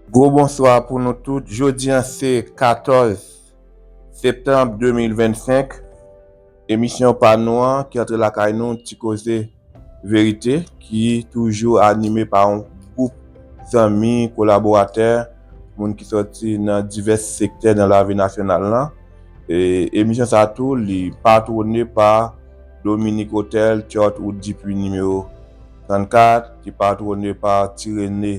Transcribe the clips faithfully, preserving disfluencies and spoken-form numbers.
Gwo bonswa pou nou tout. Jodi a se katòz septanm de mil vennsenk. Emisyon pa nou an ki antre lakay nou, Ti Koze Verite, ki toujou anime pa yon gwoup zanmi, kolaboratè, moun ki sòti nan divès sektè nan lavi nasyonal lan. E emisyon sa tou, li patwone pa Dominique Hotel, Church Wood Dupuis nimewo trannkat, ki patwone pa Ti Rene,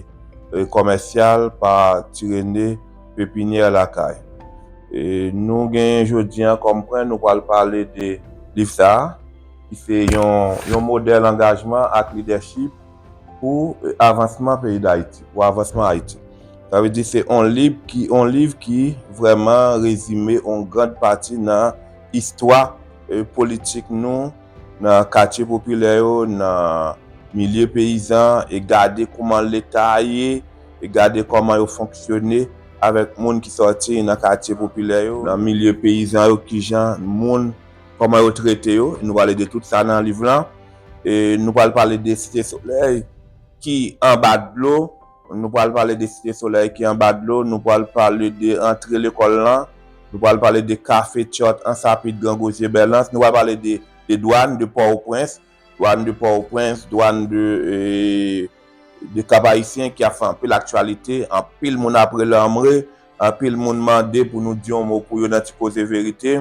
e, Kòmèsyal, pa Ti Rene Pepinyè Lakay. E nou genyen jodi a kòm pwen, nou pral pale de liv sa a, ki se yon, yon modèl angajman ak lidèchip pou, e, avansman peyi Dayiti, pou avansman Ayiti. Sa vle di se yon liv ki, yon liv ki vrèman rezime yon gran pati nan istwa, e, politik nou, nan katye popilè yo, nan milye peyizan, e gade kòman Leta ye, e gade kòman yo fonksyone avèk moun ki sòti nan katye popilè yo, nan milye peyizan yo, kijan moun, kòman yo trete yo. Nou pale de tout sa nan liv lan. E nou pral pale de Site Solèy ki anba dlo. Nou pral pale de Site Solèy ki anba dlo. Nou pral pale de rantre lekòl lan. Nou pral pale de kafe, Chòt, Ansapit, Gran Gozye, Bèlans. Nou pral pale de, de dwàn de Pòtoprens. Dwàn de Pòtoprens, dwàn de, e, de Kap Ayisyen ki ap fè anpil aktyalite. Anpil moun ap rele anmwe. Anpil moun mande pou nou di yon mo pou yo nan Ti Koze Verite.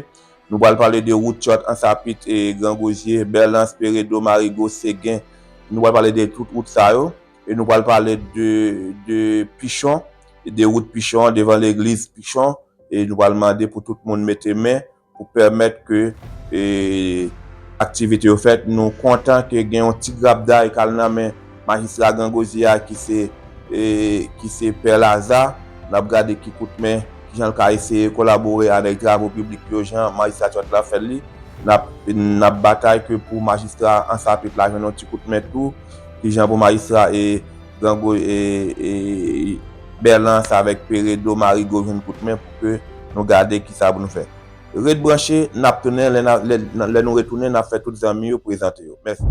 Nou pral pale de wout Chòt, Ansapit, e, Gran Gozye, Bèlans, Peredo, Marigo, Segen. Nou pral pale de tout wout sa yo. E nou pral pale de, de Pichon, de wout Pichon, devan legliz Pichon. E nou pral mande pou tout moun mete men pou pèmèt ke, e, aktivite yo fèt. Nou kontan ke gen yon ti grapday k al nan men majistra Gran Gozye a ki se, e, ki se Pè Laza. N ap gade ki kout men, kijan l ka eseye kolabore avèk travo piblik yo, jan majistra Chòt la fè li. N ap, n ap batay ke pou majistra Ansapit la jwenn yon ti kout men tou, kijan pou majistra e Gran Gozye, e, e, Bèlans avèk Peredo, Marigo jwenn kout men pou ke nou gade kisa pou nou fè. Ret branche, n ap tounen, lè n a, lè, lè nou retounen, n ap fè tout zanmi yo prezante yo. Mèsi.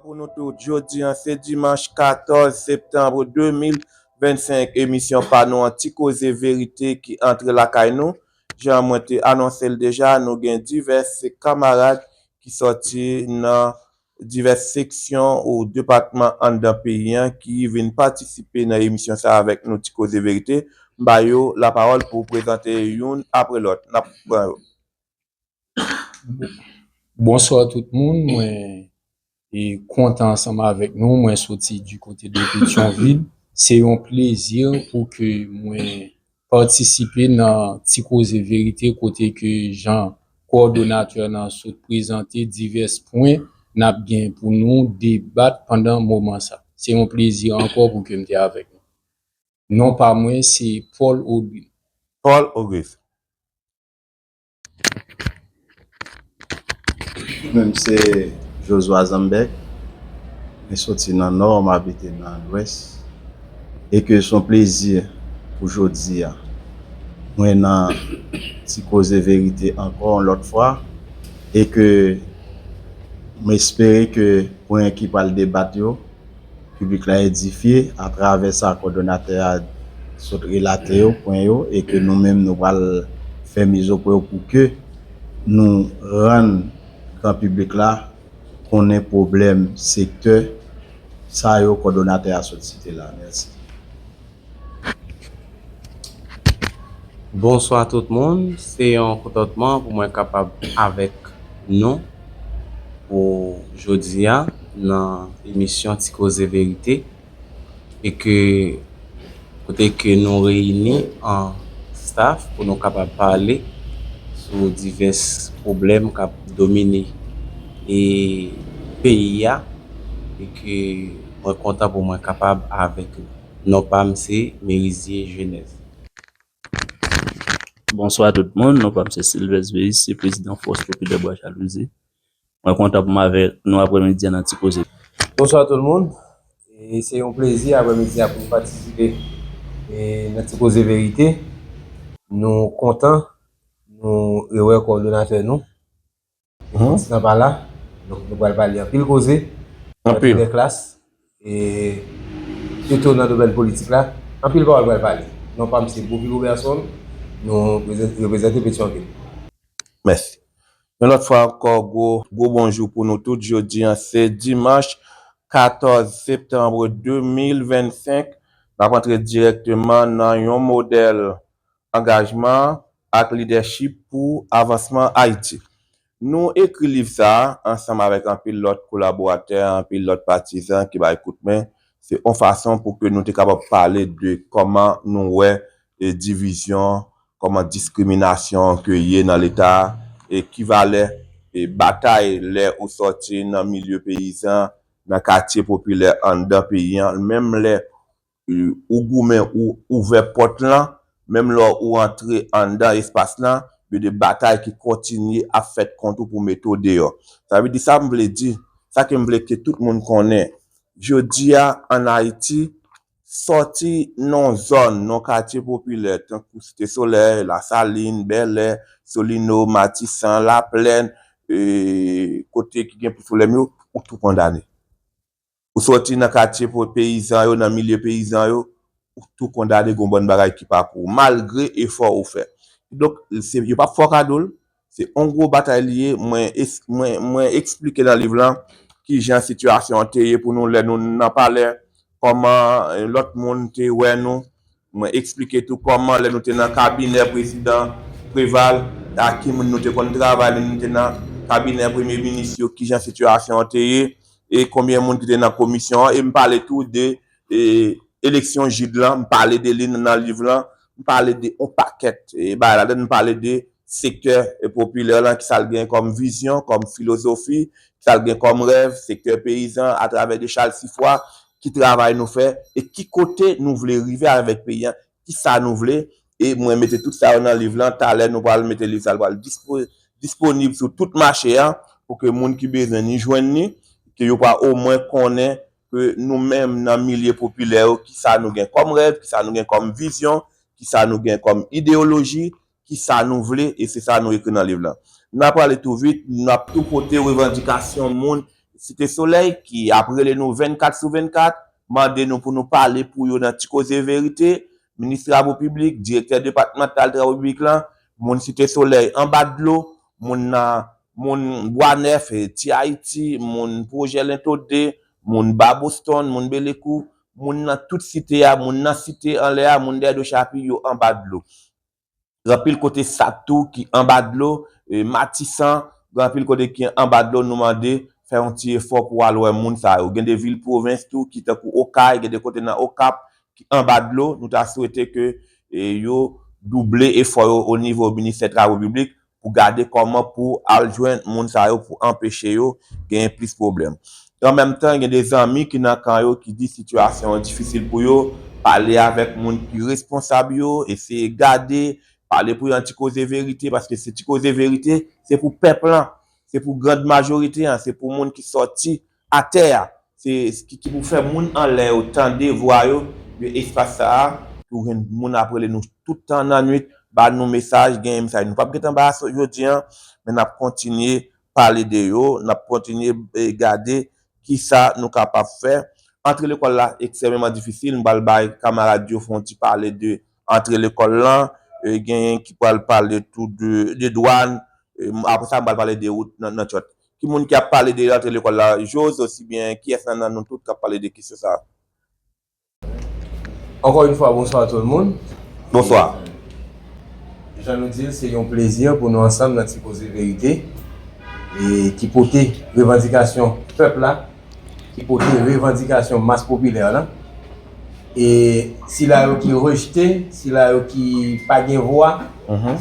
Pou nou tout, jodi a se dimanch katòz septanm de mil vennsenk, emisyon pa nou an, Ti Koze Verite ki antre lakay nou. Jan mwen te anonse l deja, nou gen divès kanmarad ki sòti nan divès seksyon ou depatman anndan peyi an ki vin patisipe nan emisyon sa a avèk nou, Ti Koze Verite. M ba yo lapawòl pou prezante youn apre lòt. N ap pran yo. Bonswa tout moun, mwen e kontan ansanm avèk nou. Mwen soti di kote de Petyonvil. Se yon plezi pou ke mwen patisipe nan Ti Koze Verite kote ke jan kowòdonatè nan sot prezante divès pwen n ap gen pou nou debat pandan moman sa. Se yon plezi ankò pou ke m te avèk nou. Non pa mwen se Paul Aubry. Paul Auguste. Mwen se Josua Zambek. Mwen soti nan Nò, m abite nan Lwès. E ke se yon plezi pou jodi a. Mwen nan Ti Koze Verite ankò yon lòt fwa. E ke m espere ke pwen ki pral debat yo, piblik la edifye atravè sa kòdonatè a sot relate yo, pwen yo, e ke nou menm nou pral fè mizo pwen yo pou ke nou rann gran piblik la konnen pwoblèm sektè sa yo kòdonatè a sot site la. Mèsi. Bonswa tout moun, se yon kontantman pou mwen kapab avèk nou pou jodi a nan emisyon Ti Koze Verite e ke kote ke nou reyini an staff pou nou kapab pale sou divès pwoblèm k ap domine e peyi a e ke mwen kontan pou mwen kapab avèk nou. Non pa m se Merizier Genèse. Bonswa tout moun, non pa m se Sylvestre Véus, se prezidan Fòs Popilè Bwa Chalouze. Mwen kontan pou m avèk nou aprèmidi a nan Ti Koze. Bonswa tout moun, e se yon plezi aprèmidi a pou m patisipe e nan Ti Koze Verite. Nou kontan nou rewè kowòdonatè nou. Fòs lan pa la. Donk nou pral pale anpil koze. Anpil. Lè klas. E Sitou nan domèn politik la, anpil pawòl pral pale. Non pa m se Bovi Roberson, nou reprezante Petyonvil. Mèsi. Yon lòt fwa ankò, gwo, gwo bonjou pou nou tout. Jodi an, se dimanch katòz septanm de mil vennsenk. N ap antre dirèkteman nan yon modèl angajman ak lidèchip pou avansman Ayiti. Nou ekri liv sa a ansanm avèk anpil lòt kolaboratè, anpil lòt patizan ki bay kout men. Se yon fason pou ke nou te kapab pale de kòman nou wè e divizyon, kòman diskriminasyon ke ye nan Leta a, e ki valè e batay lè ou sòti nan milye peyizan, nan katye popilè anndan peyi an, menm lè e, ou goumen, ou ouvè pòt lan, menm lè ou antre anndan espas lan, gen de batay ki kontinye ap fèt kont ou pou mete w deyò. Sa vle di sa m vle di, sa ke m vle ke tout moun konnen. Jodi a, ann Ayiti, sòti nan zòn, nan katye popilè, tankou Site Solèy, Lasalin, Bèlè, Solino, Matisan, Laplèn, e, kote ki gen plis pwoblèm yo, ou tou kondane. Ou sòti nan katye po-, peyizan yo, nan milye peyizan yo, ou tou kondane gon bann bagay ki pa pou ou, malgre efò ou fè. Donk, se, yo p ap fè w kado l, se yon gwo batay li ye. Mwen es-, mwen, mwen eksplike nan liv lan kijan sitiyasyon an te ye pou nou lè nou nan palè, kòman, eh, lòt moun te wè nou. Mwen eksplike tou kòman lè nou te nan kabinè prezidan Preval, ak ki moun nou te konn travay, lè nou te nan kabinè premye minis yo, kijan sitiyasyon an te ye, e konbyen moun ki te nan komisyon an, e m pale tou de, e, eleksyon JID lan, m pale de li nan, nan liv lan, m pale de yon pakèt, e, bagay ladan, m pale de sektè, e, popilè lan, ki sa l gen kòm vizyon, kòm filozofi, ki sa l gen kòm rèv, sektè peyizan, atravè de Charles Sifwa, ki travay nou fè, e ki kote nou vle rive avèk peyi an, ki sa nou vle, e mwen mete tout sa yo nan liv lan, talè nou pral mete liv sa, l pral dispo-, disponib sou tout mache a, pou ke moun ki bezwen ni jwenn ni, ke yo pral omwen konnen ke nou menm nan milye popilè yo, ki sa nou gen kòm rèv, ki sa nou gen kòm vizyon, ki sa nou gen kòm ideyoloji, ki sa nou vle, e se sa nou ekri nan liv lan. N ap prale tou vit, n ap tou pote revandikasyon moun Site Solèy ki ap rele nou vennkat sou vennkat, mande nou pou nou pale pou yo nan Ti Koze Verite, minis travo piblik, direktè depatmantal travo piblik lan, moun Site Solèy anba dlo, moun nan, moun Bwa Nèf, e, Ti Ayiti, moun pwojè Lento de, moun Ba Boston, moun Belekou, moun nan tout site a, moun nan site anlè a, moun dèyè do chapi, yo anba dlo. Gen anpil kote Sat tou ki anba dlo, e, Matisan, gen anpil kote ki anba dlo, nou mande fè yon ti efò pou al wè moun sa yo. Gen de vil pwovens tou ki tankou Okay, gen de kote nan Okap ki anba dlo. Nou ta swete ke, e, yo double efò yo o nivo ministè travo piblik pou gade kòman pou al jwenn moun sa yo, pou anpeche yo genyen plis pwoblèm. An menm tan, gen de zanmi ki nan kan yo ki di sitiyasyon an difisil pou yo, pale avèk moun ki responsab yo, eseye gade, pale pou yo an Ti Koze Verite, paske se Ti Koze Verite, se pou pèp lan, se pou grand majorite an, se pou moun ki sòti atè a, se ki, ki pou fè moun anlè yo tande vwa yo de espas sa a, pou jwenn moun ap rele nou tout tan nan nwit, ba nou mesaj, genyen mesaj. Nou p ap gentan ba a jodi an, men n ap kontinye pale de yo, n ap kontinye, e, gade kisa nou kapab fè. Antre lekòl la ekstrèmeman difisil, m pral bay kamarad yo fè yon ti pale de antre lekòl lan, e, genyen ki pral pale tou de, de dwàn, e, m-, apre sa m pral pale de wout nan, nan tchòt. Ki moun ki ap pale de antre lekòl la? Jose, osibyen kiyès nan, nan nou tout k ap pale de kesyon sa a? Encore une fois, bonsoir tout le monde. Bonswa. Jan nou di l, se yon plezi pou nou ansanm nan Ti Koze Verite, e ki pote revandikasyon pèp la, ki pote revandikasyon mas popilè lan. E sila yo ki rejte, sila yo ki pa gen vwa,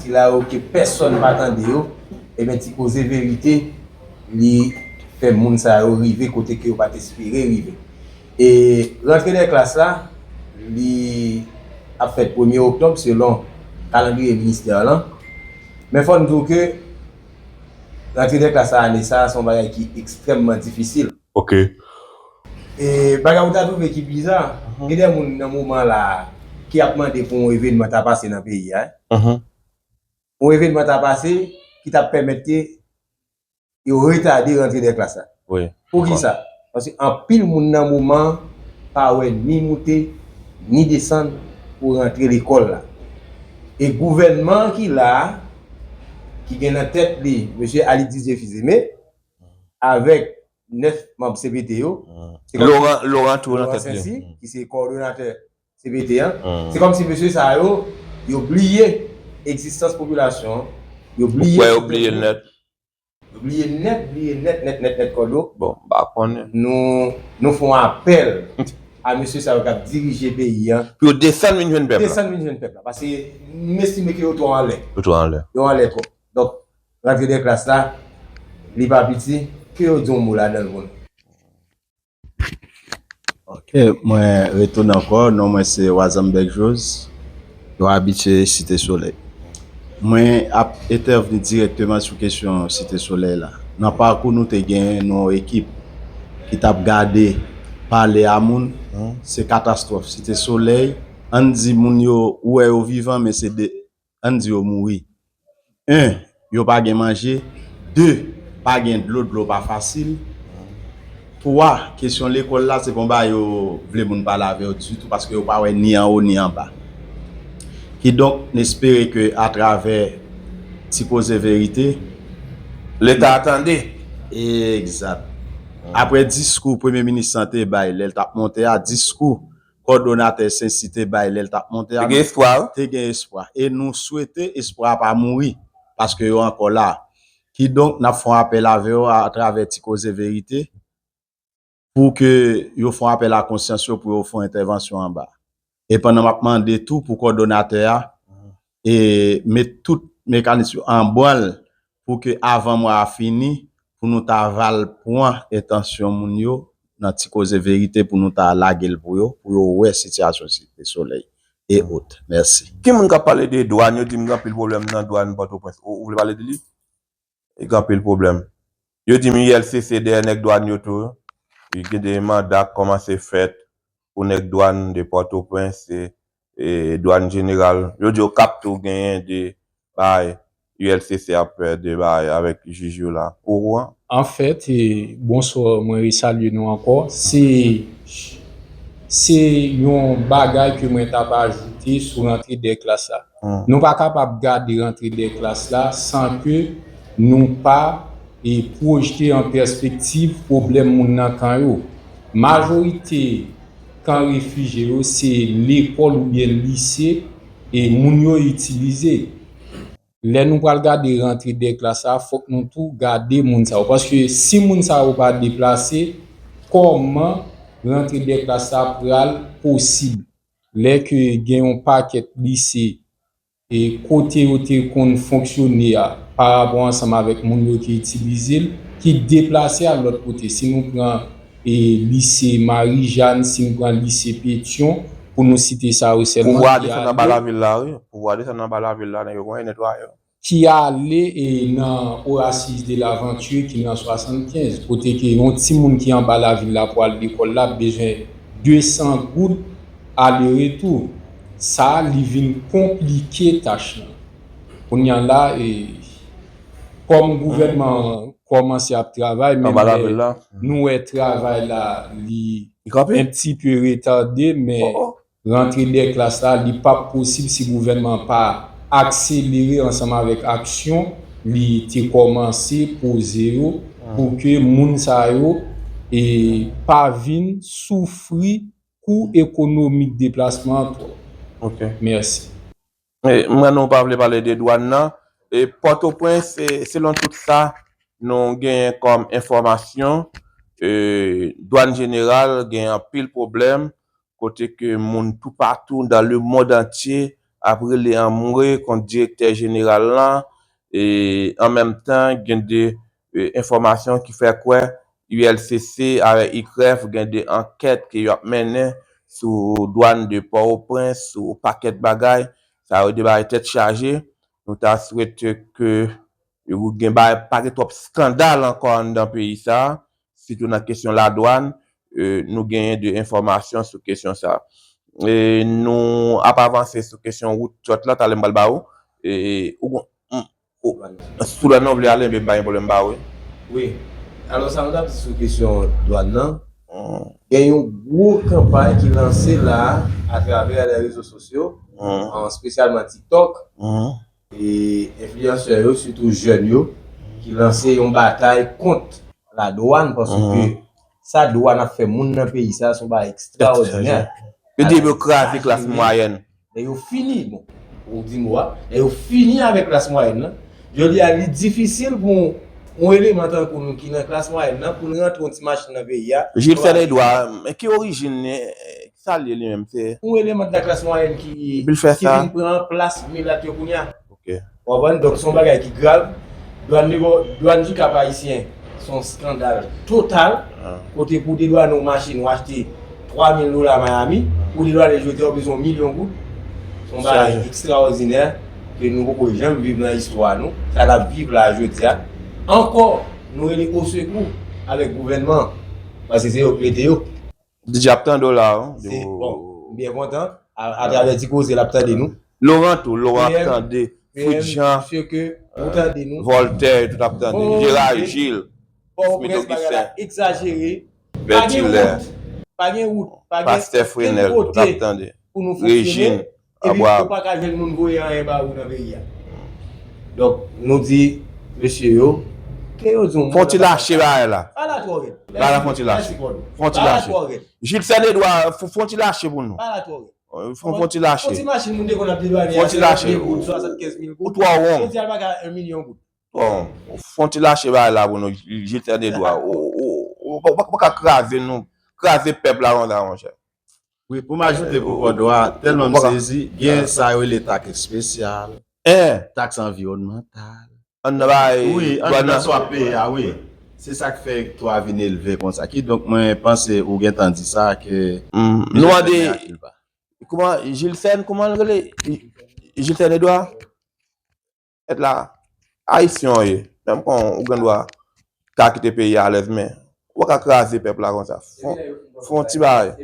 sila yo ke pèsonn pa tande yo, ebyen, Ti Koze Verite, li fè moun sa yo rive kote ke yo pa t espere rive. E rantre dè klas la, li ap fèt premye oktòb selon kalandriye ministè lan. Men fò n di w ke rantre dè klas la ane sa a se yon bagay ki ekstrèmman difisil. Ok. E bagay ou ta twouve ki biza, gen de moun nan moman la a ki ap mande pou yon evènman ta pase nan peyi a. Yon evènman ta pase ki t ap pèmèt ke yo retade rantre dè klas la. Wi. Poukisa? Paske anpil moun nan moman pa wè ni moute, ni desann pou rantre lekòl la. E gouvènman ki la a, ki gen nan tèt li mesye Ali Didier Fils-Aimé, avèk nèf manm C P T yo, se kòm Laurent, Laurent tou nan tèt li. Saint-Cyr, ki se kowòdonatè C P T an, se kòmsi mesye sa yo, yo bliye egzistans popilasyon an, yo bliye, yo bliye nèt. Yo bliye nèt, bliye nèt, nèt, nèt, nèt, Kòdo. Bon, m pa konnen. Nou, nou fè yon apèl a mesye sa yo k ap dirije peyi an. Pou yo desann vin jwenn pèp la. Desann vin jwenn pèp la. Paske m estime ke yo twò anlè. Yo twò anlè. Yo anlè twòp. Donk, rantre dè klas la, li pa piti, ke yo di yon mo ladan l pou nou. Ok, mwen retounen ankò. Non mwen se Wazan Bèk Joz. Yo abitye Site Solèy. Mwen ap entèvni dirèkteman sou kesyon Site Solèy la. Nan pakou nou te gen yon ekip ki t ap gade palè a moun. Se katastwòf. Site Solèy, ann di moun yo, ou wè yo vivan, men se de, ann di yo mouri. En, yo pa gen manje. De, pa gen dlo, dlo pa fasil. Twa, kesyon lekòl la, se pa yon bagay yo vle moun pale avè yo ditou, paske yo pa wè ni anwo ni anba. Kidonk, n espere ke atravè Ti Koze Verite, Leta a tande. Egzat. Apre diskou premye minis lan te bay lè l t ap monte a, diskou kòdonatè Sensi te bay lè l t ap monte a, te gen espwa, wi. Te gen espwa. E nou swete espwa a pa mouri, paske yo ankò la. Kidonk, n ap fè yon apèl avè yo atravè Ti Koze Verite, pou ke yo fè yon apèl a konsyans yo, pou yo fè yon entèvansyon anba. E pandan m ap mande tou pou kòdonatè a, e met tout mekanis yo an branl pou ke avan mwa a fini, pou nou ta va al pran entansyon moun yo nan Ti Koze Verite, pou nou ta lage l pou yo, pou yo wè sitiyasyon Site Solèy e ot. Mèsi. Ki moun k ap pale de dwàn? Yo di m gen anpil pwoblèm nan dwàn Pòtoprens. Ou, ou vle pale de li? E gen anpil pwoblèm. Yo di m U L C C dèyè nèg dwàn yo tou. Gen de manda k kòmanse fèt pou nèg dwàn de Pòtoprens, e, e dwàn jeneral. Yo di yo k ap tou genyen de bagay, U L C C ap fè de bagay avèk jij yo la. Ou okouran? Anfèt, e, bonswa, mwen resalye nou ankò. Se, se yon bagay ke mwen t ap ajoute sou rantre dè klas la. Nou pa kapab gade rantre dè klas la san ke nou pa, e, pwojte an pèspektiv pwoblèm moun nan kan yo. Majorite kan refijye yo, se lekòl oubyen lise, e, moun yo itilize. Lè nou pral gade rantre dè klas la, fòk nou tou gade moun sa yo. Paske si moun sa yo pa deplase, kòman rantre dè klas la pral posib? Lè ke gen yon pakèt lise, e kote yo te konn fonksyone a, parapò ansanm avèk moun yo ki itilize l, ki deplase al lòt kote. Si nou pran, e, lise Marijàn, si nou pran lise Petyon, pou nou site sa yo sèlman, pouvwa a desann anba lavil la, wi. Pouvwa a desann anba lavil la, nèg yo konn netwaye yo. Ki ale, e, nan Orasis de Lavanti ki nan swasannkenz, kote ke yon timoun ki anba lavil la pou al lekòl la ap bezwen de san goud ale retou. Sa a, li vin konplike tach lan. Kounye a la, e, kòm gouvènman an kòmanse ap travay, men nou wè travay la, li un petit peu retardé, men rantre dè klas la, li p ap posib si gouvènman an pa akselere ansanm avèk aksyon li te kòmanse poze yo pou ke moun sa yo, e, pa vin soufri kou ekonomik deplasman an twòp. Ok. Mèsi. E, m wè nou pa vle pale de dwàn nan. E, Pòtoprens, e, selon tout sa nou genyen kòm enfòmasyon, e, dwàn jeneral gen anpil pwoblèm, kote ke moun toupatou dans le monde entier ap rele anmwe kont direktè jeneral lan, e an menm tan gen de, e, enfòmasyon ki fè kwè U L C C avèk I C R E F gen de ankèt ke y ap mennen sou dwàn de Pòtoprens, sou pakèt bagay. Sa yo de bagay tèt chaje. Nou ta swete ke yo gen bagay, pa gen twòp eskandal ankò anndan peyi sa a, sitou nan kesyon ladwàn. E, nou genyen de enfòmasyon sou kesyon sa a. E, nou ap avanse sou kesyon wout tchòt la, talè m pral ba ou. E, ou, m, ou, sou lè nou vle ale, men pa gen pwoblèm, ba ou. Wi. Alò, sa nou t ap di sou kesyon dwàn nan, Gen yon gwo kanpay ki lanse la a atravè lè rezo sosyo, espesyalman TikTok. E enfliyansè yo, sitou jèn yo, ki lanse yon batay kont ladwàn, paske sa dwàn ap fè moun nan peyi sa, se yon bagay ekstraòdinè. Yo di yo kraze klas mwayèn. Lè yo fini, bon, ou di mo a, lè yo fini avèk klas mwayèn nan, jodi a li difisil pou yon eleman tankou nou ki nan klas mwayèn nan, pou n rantre yon ti machin nan peyi a. Jilsèn Edwa, men ki orijin li, sa l ye li menm? Se yon eleman de la klas mwayèn ki, ki vin pran plas milat yo kounye a. Ou konprann? Donk, se yon bagay ki grav. Dwàn li, dwàn sou Kap Ayisyen, se yon eskandal total. Kote pou w dedwane yon machin, w achte twa mil dola Miami, pou w dedwane l jodi a, w bezwen yon milyon goud. Se yon bagay ekstraòdinè ke nou poko janm viv nan istwa nou. Sa n ap viv la a jodi a. Ankò, nou rele osekou avèk gouvènman an. Paske se yo k mete yo. Didye ap tande w la, wi. Se, bon, m byen kontan. A, atravè ti koze l ap tande nou. Laurent tou, Laurent ap tande. Fritz Jean, Voltaire, tout ap tande. Gérard Gilles, Smith Augustin, Bertilè, Pastè Frenel, tout ap tande. Régine, Abra. Epi ou pa ka jwenn moun voye anyen ba ou nan peyi a. Donk, nou di mesye yo, ke yo di yon mo. Fon ti lache bagay la. Bagay la twò rèd. Bagay la fon ti lache. Fon ti lache. Jilsèn Edwa, fon ti lache pou nou. Fon ti lache. Fon ti machin moun te konn ap dedwane a senkann mil goud, swasannkenz mil goud. Ou twò won. Jodi a l pa ka yon milyon goud. Bon, fon ti lache bagay la pou nou, Jilsèn Edwa. Ou pa ka kraze nou, kraze pèp la konsa, monchè. Wi, pou m ajoute pou Kòdwa, tèlman m sezi, gen sa yo rele taks espesyal, taks anviwònmantal. Wi, anndan sa w ap peye a, wi. Se sa k fè twa vin elve konsa. Kidonk, mwen panse ou gentan di sa, ke nou mande, kouman, Jilsèn, kouman l rele? Jilsèn Edwa? Èt la, ayisyen w ye. Menm kon ou gen dwa ka kite peyi a alèz, men ou pa ka kraze pèp la konsa. Fon, fon ti bagay.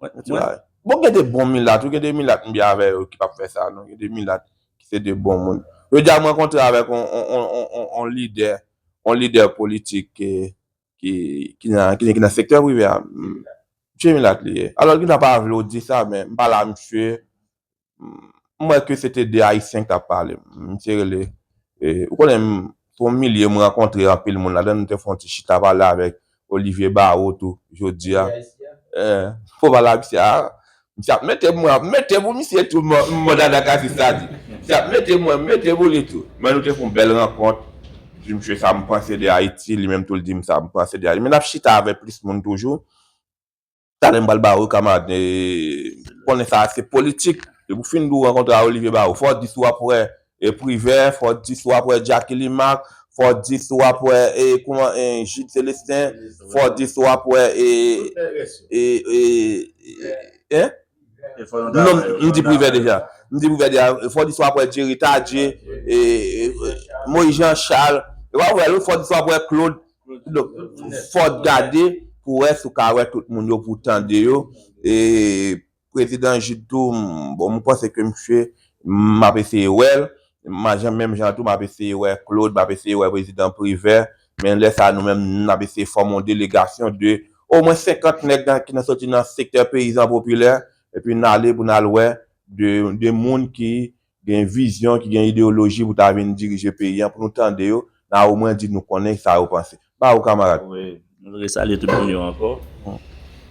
Fon ti bagay. Bon, gen de bon milat, wi, gen de milat m byen avè yo ki p ap fè sa, non. Gen de milat ki se de bon moun. Jodi a, m rankontre avèk on, on, on, on, on, on lidè, on lidè politik ki, ki, ki nan, ki, ki nan sektè prive a. Misye milat li ye. Alò, li ta pa vle w di sa, men m pale a misye, m wè ke se te de Ayisyen ki t ap pale. Misye rele, e, ou konnen, m, se yon milye m rankontre anpil moun ladan, nou te fè yon ti chita pale avèk Olivier Barreau tou, jodi a. E, fò pale a misye a, misye ap mete m, mwen ap mete pou misye tou, mò, mò dada ka di sa di. Misye ap mete mwen, mete pou li tou. Men nou te fè yon bèl rankont. Di misye sa m panse de Ayiti, li menm tou l di m sa m panse de Ayiti. Men n ap chita avèk plis moun toujou. Talè m pral ba ou, kamarad, e, konnen sa se politik. Depi w fin di w rankontre a Olivier Barreau, fò w di si w ap wè, e, Privè, fò w di si w ap wè Jacky Limac, fò w di si w ap wè, e, kouman, e, Jude Célestin, fò w di si w ap wè, e, e, e, e, en? Non, m di Privè deja. M di Privè deja, fò w di si w ap wè Jerry Tardieu, e, e, e, Moïse Jean Charles, e w ap wè lòt, fò w di si w ap wè Claude. Donk, fò w gade pou w wè si w ka wè tout moun yo, pou w tande yo. E prezidan Jude tou, m, bon, m panse ke misye, m ap eseye wè l. M a jan, menm jan tou, m ap eseye wè Claude, m ap eseye wè prezidan Privè. Men lè sa a, nou menm, n ap eseye fòme yon delegasyon de omwen senkant nèg nan, ki nan soti nan sektè peyizan popilè, epi n ale pou n al wè de, de moun ki gen vizyon, ki gen ideyoloji pou ta vin dirije peyi a, pou nou tande yo, n a omwen di nou konnen sa yo panse. Ba ou, kamarad. Wi, nou resalye tout moun yo ankò.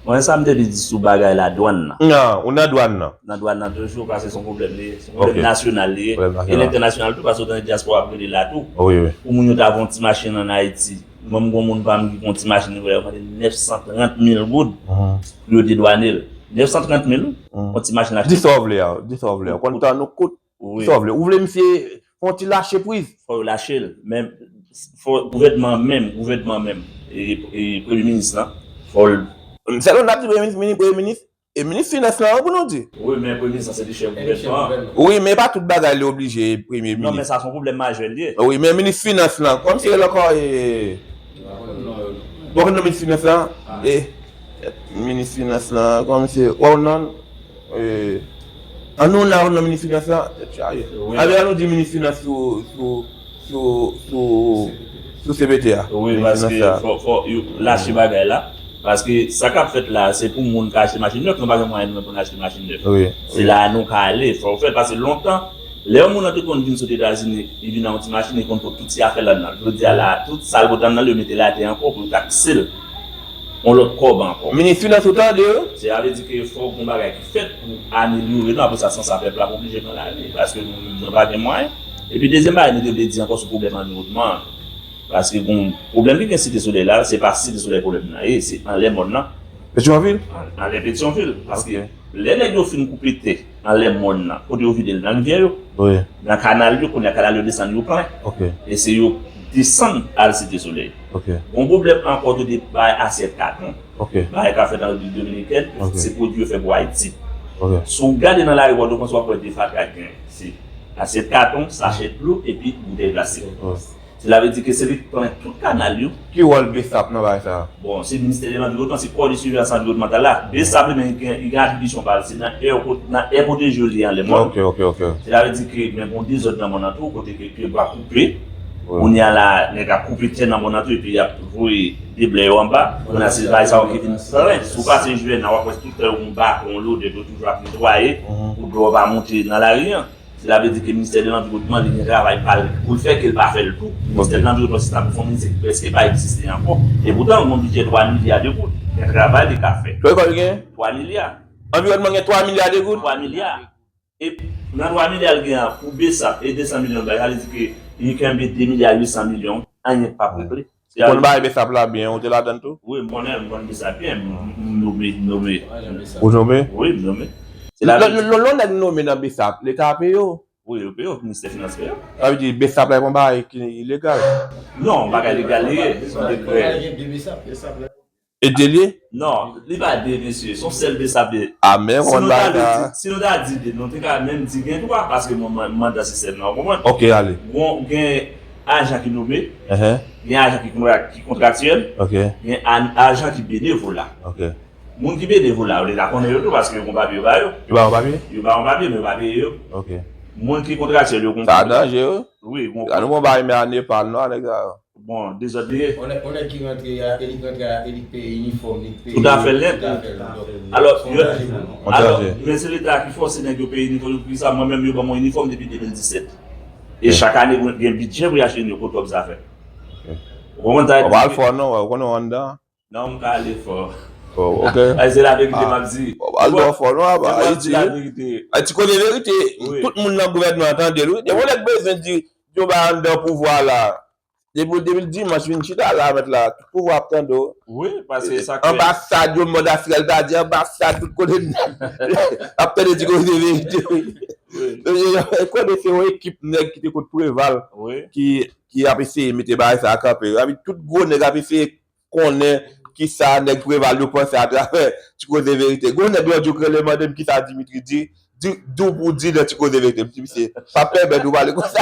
Mwen, sa m te vle di sou bagay ladwàn nan. Non, ou nan dwàn nan. Nan dwàn nan toujou, paske se yon pwoblèm li ye. Se yon pwoblèm nasyonal li ye. E lentènasyonal tou, paske w tande dyaspora ap rele la tou. Wi, wi. Pou moun yo ta fè yon ti machin ann Ayiti. Mwen, m gon moun pa m ki gon ti machin, li voye mande nèf san trant mil goud pou yo dedwane l. Nèf san trant mil, yon ti machin achte. Di sa w vle a, di sa w vle a. Ou konn tan nou kout. Wi. Sa w vle? Ou vle misye fè yon ti lache priz? Fò yo lache l. Men fò gouvènman menm, gouvènman menm, e, e premye minis lan, fò l. Sèlman n ap di premye minis, mini premye minis, e minis finans lan, wi, pou nou di. Wi, men premye minis lan se li chèf gouvènman an. Wi, men pa tout bagay li oblije premye minis. Non, men sa se yon pwoblèm majè li ye. Wi, men minis finans lan, kòm se l ankò, e, bon, nou minis finans lan, e, minis finans lan, kòm se, wè w non, e, an nou la, w non minis finans lan, tèt chaje. Wi. Anben, an nou di minis finans sou, sou, sou, sou, sou C P T a. Wi, paske fò, fò yo lache bagay la. Paske sa k ap fèt la, se pou moun ka achte machin nèf, nou pa gen mwayen nou menm pou n achte machin nèf. Wi. Se la a nou ka ale, fò w fè l. Paske lontan, lè yon moun antre konn vin sot Etazini, li vin nan yon ti machin, li konn pot tout ti afè l anndan l. Jodi a la, tout sa l pot anndan l, yo mete l atè ankò pou yo takse l yon lòt kòb ankò. Minis Finans, ou tande, wi? Sa vle di ke fò w gen yon bagay ki fèt pou amelyore nou, apre sa, san sa, pèp la oblije pran lari, paske nou menm, nou pa gen mwayen. Epi, dezyèm bagay, nou te vle di ankò sou pwoblèm anviwònman an. Paske gon pwoblèm ki gen Site Solèy la, se pa Site Solèy pwoblèm nan ye, se anlè mòn nan. Petyonvil? An- Anlè Petyonvil. Paske lè nèg yo fin koupe tè anlè mòn nan, kote yo vide l nan rivyè yo, nan kanal yo, kounye a kanal yo desann yo plen. E se yo desann al Site Solèy. Gon pwoblèm ankò de bay asyèt katon. Bagay ka fèt an Repiblik Dominikèn, se pwodui yo fè pou Ayiti. Si w gade nan lari Pòtoprens, w ap wè de fatra gen. Se asyèt katon, sachè dlo, epi boutèy plastik. Sela vle di ke se li k plen tout kanal yo. Ki wòl BSAP nan bagay sa a? Bon, se Ministè de Lanviwònman, se kò de siveyans anviwònmantal la. BSAP li menm, li gen, li gen atribisyon pa l, se nan è, nan è pwoteje yo li ye anlè mòn. Sela vle di ke men gon dezòd nan mòn nan tou, kote ke pye bwa koupe. Kounye a la, nèg ap koupe tè nan mòn nan tou, epi y ap voye deblè yo anba. Kounye a, se bagay sa yo ki vin plen. Si w pase Jwèna, w ap wè tout lè yon bakon, yon lodè ke yo toujou ap netwaye pou dlo a pa monte nan lari an. Sela vle di ke Ministè de Lanviwònman, li gen travay pa l pou l fè, ke l pa fè l tou. Ministè de Lanviwònman, se ta pou fè yon minisè ki prèske pa egziste ankò. E poutan, l gen yon bidjè twa milya de goud. Gen travay li ka fè. Twa milya? Anviwònman gen twa milya de goud? Twa milya. E nan twa milya l gen an, pou BSAP, e de san milyon l bay, sa vle di ke li kenbe de milya uit san milyon, anyen k p ap regle. Ou konn bagay BSAP la byen, ou te ladan l tou? Wi, m konnen, m konn BSAP byen, m, m, m nome, m nome. Ou nome? Wi, m nome. Lè, lè, lè, lè nèg nome nan BSAP, Leta peye w? Wi, yo peye w, Ministè Finans peye w. Sa vle di BSAP la e pa yon bagay ki ilegal? Non, bagay legal li ye, se yon dekrè. E de li ye? Non, li pa de, mesye, se yon sèl BSAP li ye. A, men, si nou ta di, si nou ta di de, nou te ka menm di gen twa, paske mwen, mwen, manda sistèm nan, w konprann? Ok, ale. Bon, gen ajan ki nome, gen ajan ki kontra-, ki kontraktyèl, gen a-, ajan ki benevola. Moun ki benevola, yo deja konnen yo tou, paske yo gon papye yo ba yo. Yo ba yo papye? Yo ba yo papye, men yo pa peye yo. Moun ki kontraktyèl, yo gon... Sa danje, wi. Wi, gon... Gade nou bon bagay, men a Nepal, non, a nèg sa yo. Bon, dezòd li ye. On nèg, on nèg ki rantre a, e li k rantre a, e li k peye inifòm, li k peye... Tout afè l nèt. Tout afè l nèt. Alò, yo, alò, men se Leta ki fòse nèg yo peye inifòm yo, poukisa mwen menm yo ban mwen inifòm depi de mil disèt. E chak ane, gen bidjè pou y achte yo, kot w ap zafè. Ou konprann sa? Ou pa al fò, non, ou konnen w anndan. Non, m ka ale fò. Oh, ok. Ay, se laverite m ap di. Ou pa al twò fò, non, apa Ayiti. Ay, ti koze verite. Tout moun nan gouvènman an tande l, wi. Depi yon nèg bezwen di, di yon bagay anndan pouvwa la. Depi, depi dimanch vin chita la, mèt la, tout pouvwa ap tande w. Wi, paske sa ke anbasad yo, mond astrè ta di anbasad, tout kote ap tande ti koze verite, wi. Konnen se yon ekip nèg ki te kot Preval, ki, ki ap eseye mete bagay sa a kanpe. Epi tout gwo nèg ap eseye konnen kisa nèg Preval yo panse atravè ti koze verite. Gon nèg lòt jou k rele mande m kisa Dimitri di, di, di w pou w di nan ti koze verite. M di misye, pa pèmèt ou pale konsa.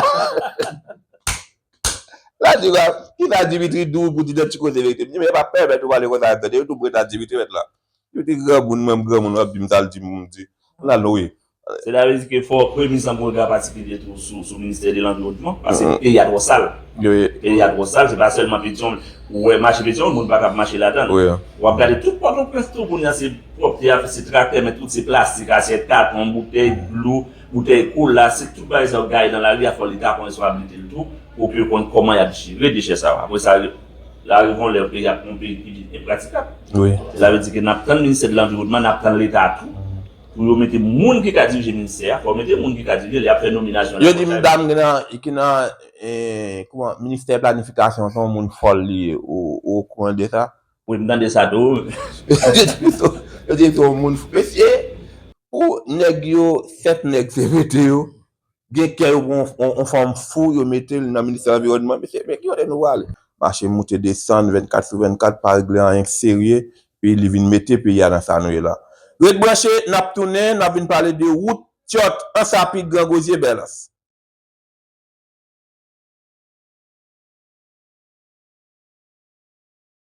La di, kisa Dimitri di w pou w di nan ti koze verite? M di, men pa pèmèt ou pale konsa, tande, yo tou prèt a Dimitri mèt la. Yo te granmoun, mwen m granmoun, w ap di m sa l di m pou m di. Ann al non, wi. Sela vle di ke fò w mete yon rega patikilye tou sou, sou Ministè de Lanviwònman, paske peyi a twò sal. Peyi a twò sal, se pa sèlman Petyonvil. Ou wè mache Petyonvil, moun pa ka ap mache ladan l. W ap gade tout Pòtoprens tou, kounye a se pwòpte a, se traktè, men tout se plastik, asyèt, katon, boutèy dlo, boutèy kola, se tout bagay sa yo gaye nan lari a, fò Leta pran responsablite l tou, pou ke yo konn kòman y ap jere dechè sa yo. Apre sa, l arive yon lè, peyi a yon peyi ki vin enpratikab. Sela vle di ke n ap tann Ministè de Lanviwònman, n ap tann Leta tou, pou yo mete moun ki ka dirije ministè a, fò yo mete moun ki ka dirije l, y ap fè nominasyon. Yo di m dam ki nan, ki nan, eh, kòman, ministè planifikasyon, se yon moun fòl li ye, ou, ou okouran de sa? Wi, m tande sa tou. Yo di m se, yo di m se yon moun fou. Mesye, pou nèg yo, sèt nèg se mete yo, gen kè yo pran yon, yon, yon fanm fou, yo mete l nan ministè anviwònman. Mesye, men ki kote nou prale? Mache moute desann, vennkat sou vennkat, pa regle anyen k serye, epi li vin mete peyi a nan sa nou ye la. Ret branche, n ap tounen, n ap vin pale de wout Tyòt, Ansapi, Gran Gozye, Bèlans.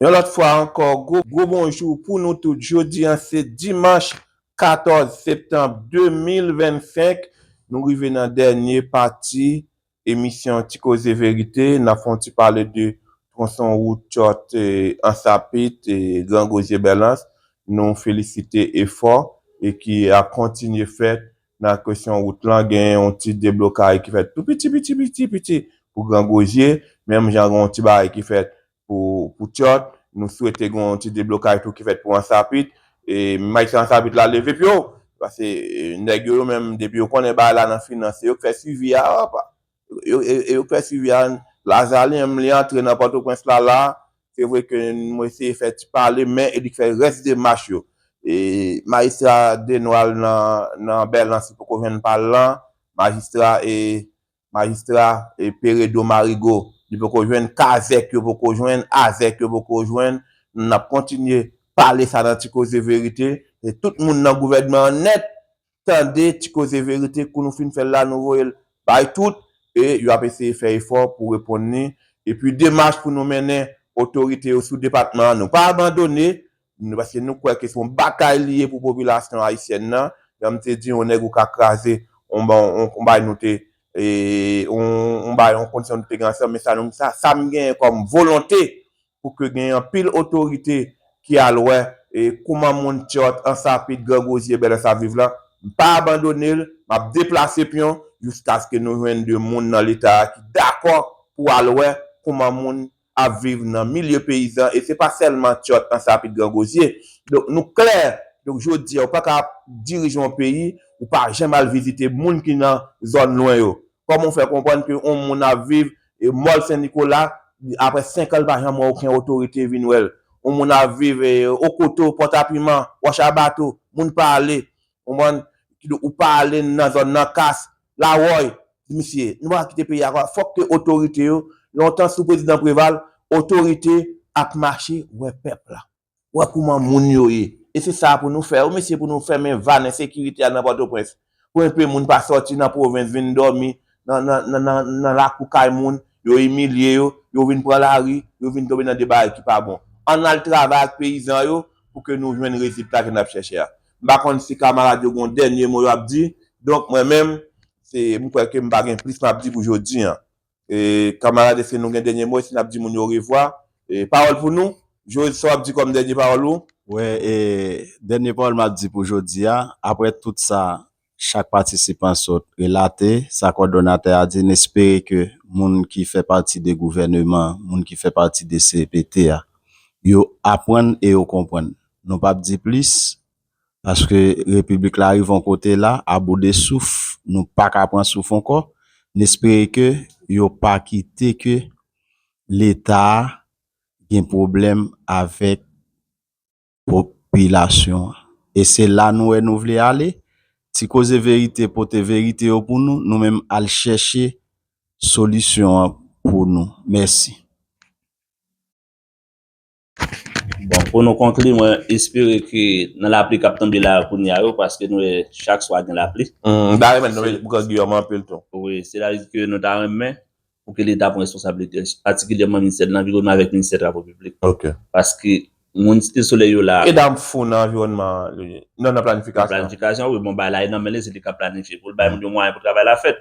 Yon lòt fwa ankò, gwo, gwo bonjou pou nou tout. Jodi a, se dimanch katòz septanm de mil vennsenk. Nou rive nan dènye pati emisyon Ti Koze Verite. N ap fè yon ti pale de tronson wout Chòt, e, Ansapit, e, Gran Gozye, Bèlans, nou felisite efò e ki ap kontinye fèt nan kesyon wout lan. Gen yon ti deblokay ki fèt tou piti, piti, piti, piti pou Gran Gozye. Menm jan gen yon ti bagay ki fèt pou, pou Chòt. Nou swete gen yon ti deblokay tou ki fèt pou Ansapit. E majistra Ansapit la, leve pye w. Paske, e, nèg yo, yo menm, depi yo konnen bagay la nan finans, se yo k fè swivi a, apa. Yo, e, e yo k fè swivi a. Lazalim, li antre nan Pòtoprens la, la. Se vre ke nou eseye fè ti pale, men e li k fè rès demach yo. E majistra Denwal nan, nan Bèlans, li poko jwenn pa l lan. Majistra, e, majistra, e, Peredo Marigo, li poko jwenn. Kazèk yo poko jwenn, Azèk yo poko jwenn. N ap kontinye pale sa nan Ti Koze Verite. Se tout moun nan gouvènman an nèt tande Ti Koze Verite, kou nou fin fè l la, nou voye l bay tout, e yo ap eseye fè efò pou reponn li. Epi demach pou nou mennen otorite yo sou depatman an, nou pa abandone, nou, paske nou kwè ke se yon batay li ye pou popilasyon ayisyèn nan. Jan m te di, yon nèg ou ka kraze, yon ba-, yon, yon bay nou te, e, yon, yon bay, yon kondisyon nou te gen ansanm, men sa nou, sa, sa m genyen kòm volonte, pou ke gen anpil otorite ki al wè, e, kouman moun Chòt, Ansapit, Gran Gozye, Bèlans ap viv la. M pa abandone l, m ap deplase pyon jiskaske nou jwenn de moun nan Leta a ki dakò pou al wè kouman moun ap viv nan milye peyizan, e se pa sèlman Chòt, Ansapit, Gran Gozye. Donk, nou klè. Donk, jodi a, ou pa ka dirije yon peyi, ou pa janm al vizite moun ki nan zòn lwen yo. Kòman w fè konprann ke yon moun ap viv, e, Mòl Sen Nikola, apre senk an, l pa janm wè okenn otorite vin wè l? Yon moun ap viv, e, Okoto, Pòtapiman, Wòch a Bato, moun pa ale. Ou konprann? Kidonk, ou pa ale nan zòn nan, Kas, Lawòy, di misye, nou pa kite peyi a konsa. Fòk ke otorite yo, lontan sou prezidan Preval, otorite ap mache wè pèp la. Wè kouman moun yo ye. E se sa pou nou fè, wi, mesye, pou nou fèmen vàn ensekirite a nan Pòtoprens. Pou enpe moun pa sòti nan pwovens vin dòmi nan, nan, nan, nan, nan lakou kay moun, yo imilye yo, yo vin pran lari, yo vin tonbe nan de bagay ki pa bon. Ann al travay ak peyizan yo pou ke nou jwenn rezilta ke n ap chèche a. M pa konn si kamarad yo gen yon dènye mo y ap di. Donk, mwen menm, se, m kwè ke m pa gen plis m ap di pou jodi a. E, kamarad, èske nou gen dènye mo, èske n ap di moun yo orevwa? E, pawòl pou nou. Jose, sa w ap di kòm dènye pawòl ou? Wi, e, dènye pawòl m ap di pou jodi a, apre tout sa chak patisipan sot relate, sa kòdonatè a di, n espere ke moun ki fè pati de gouvèneman, moun ki fè pati de C P T a, yo aprann e yo konprann. Nou p ap di plis, paske repiblik la rive yon kote la, a bout de souf, nou pa ka pran souf ankò. N espere ke yo pa kite ke Leta a gen pwoblèm avèk popilasyon an. E se la nou wè nou vle ale. Ti Koze Verite pote verite yo pou nou, nou menm al chèche solisyon an pou nou. Mèsi. Bon, pou nou konkli, mwen espere ke nan lapli k ap tonbe la kounye a yo, paske nou wè chak swa gen lapli. M ta renmen nou met Boukan Giyòm anpil tou. Wi, se la di ke nou ta renmen pou ke Leta pran responsablite, patikilyèman Ministè de Lanviwònman avèk Ministè Travo Piblik. Ok. Paske moun Site Solèy yo la. E dam fou nan anviwònman an, li, non, nan planifikasyon. Planifikasyon, wi, bon, bagay la e nan men li, se li k ap planifye pou l bay moun yo mwayen pou travay la fèt.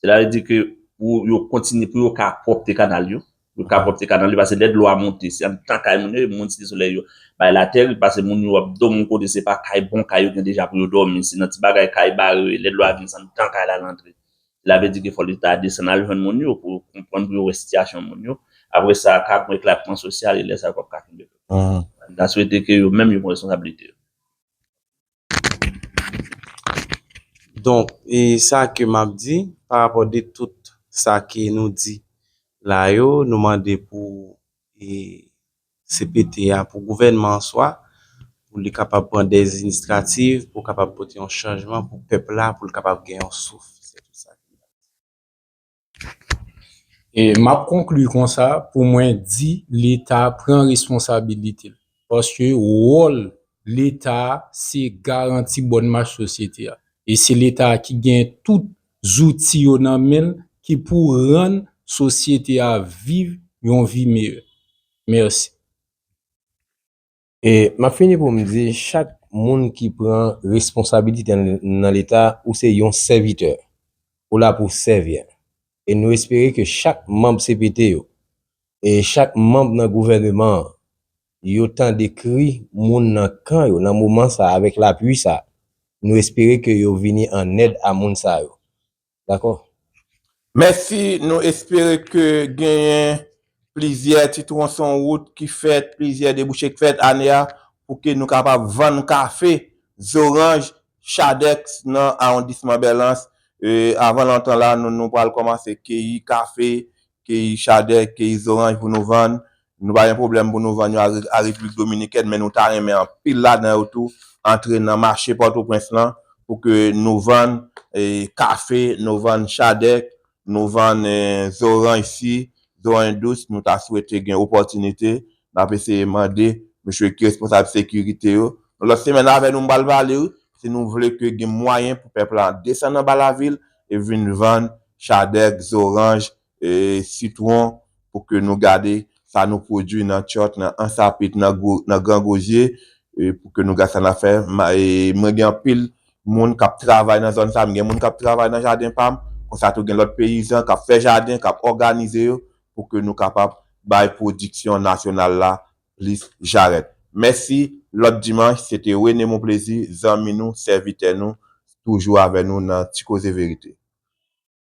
Se la di ke pou yo kontinye, pou yo ka pwòpte kanal yo, yo ka pwòpte kanal yo, paske lè dlo a monte, se anndan kay moun yo, moun Site Solèy yo, bagay la tèrib, paske moun yo ap dòmi yon kote, se pa kay, bon kay yo gen deja pou yo dòmi, se nan ti bagay kay bare yo ye, lè dlo a vin, se anndan kay la l antre. Sa vle di ke fò Leta a desann al jwenn moun yo pou yo konprann, pou yo wè sitiyasyon moun yo. Apre sa, ka gen eklapman sosyal, e lè sa yo p ap ka kenbe pèp. N ta swete ke yo menm yo pran responsablite yo. Donk, e sa ke m ap di, pa rapò de tout sa ke nou di la yo, nou mande pou, e, C P T a, pou gouvènman an swa, pou li kapab pran dèz inisyativ, pou kapab pote yon chanjman pou pèp la, pou l kapab gen yon souf. Se tout sa ke m ap di. E m ap konkli konsa, pou mwen di Leta pran responsabilite l. Paske wòl Leta a, se garanti bòn mach sosyete a. E se Leta a ki gen tout zouti yo nan men l ki pou rann sosyete a viv yon vi meyè. Mèsi. E m ap fini pou m di, chak moun ki pran responsabilite nan, nan Leta, ou se yon sèvitè. Ou la pou w sèvi. E nou espere ke chak manm C P T yo, e chak manm nan gouvèneman an, yo tande kri moun nan kan yo nan moman sa a, avèk lapui sa a. Nou espere ke yo vini an èd a moun sa yo. Dakò? Mèsi, nou espere ke genyen plizyè ti twonson wout ki fèt, plizyè debouche ki fèt ane a, pou ke nou kapab vann kafe, zoranj, chadèk nan awondisman Bèlans. E, avan lontan la, nou, nou pral kòmanse keyi kafe, keyi chadèk, keyi zoranj pou nou vann. Nou pa gen pwoblèm pou nou vann yo a, a Repiblik Dominikèn, men nou ta renmen anpil ladan yo tou antre nan mache Pòtoprens lan pou ke nou vann e, kafe, nou vann chadèk, nou vann e, zoranj si, zoranj dous, nou ta swete gen opòtinite. N ap eseye mande mesye ki responsab sekirite yo. Yon lòt semèn avè nou, m pral pale, wi, si nou vle ke gen mwayen pou pèp la desann anba lavil e vin vann chadèk, zoranj, e, sitwon, pou ke nou gade sa nou pwodui nan Tchòt, nan Ansapit, nan, gwo, nan Gran Gwozye, e, pou ke nou gade sa n ap fè. Ma- e, mwen gen anpil moun k ap travay nan zòn sa, m gen moun k ap travay nan jaden pa m, konsa tou gen lòt peyizan k ap fè jaden, k ap òganize yo, pou ke nou kapab bay pwodiksyon nasyonal la plis jarèt. Mèsi, lòt dimanch, se te Rene Monplezi, zanmi nou, sèvitè nou, toujou avè nou nan Ti Koze Verite.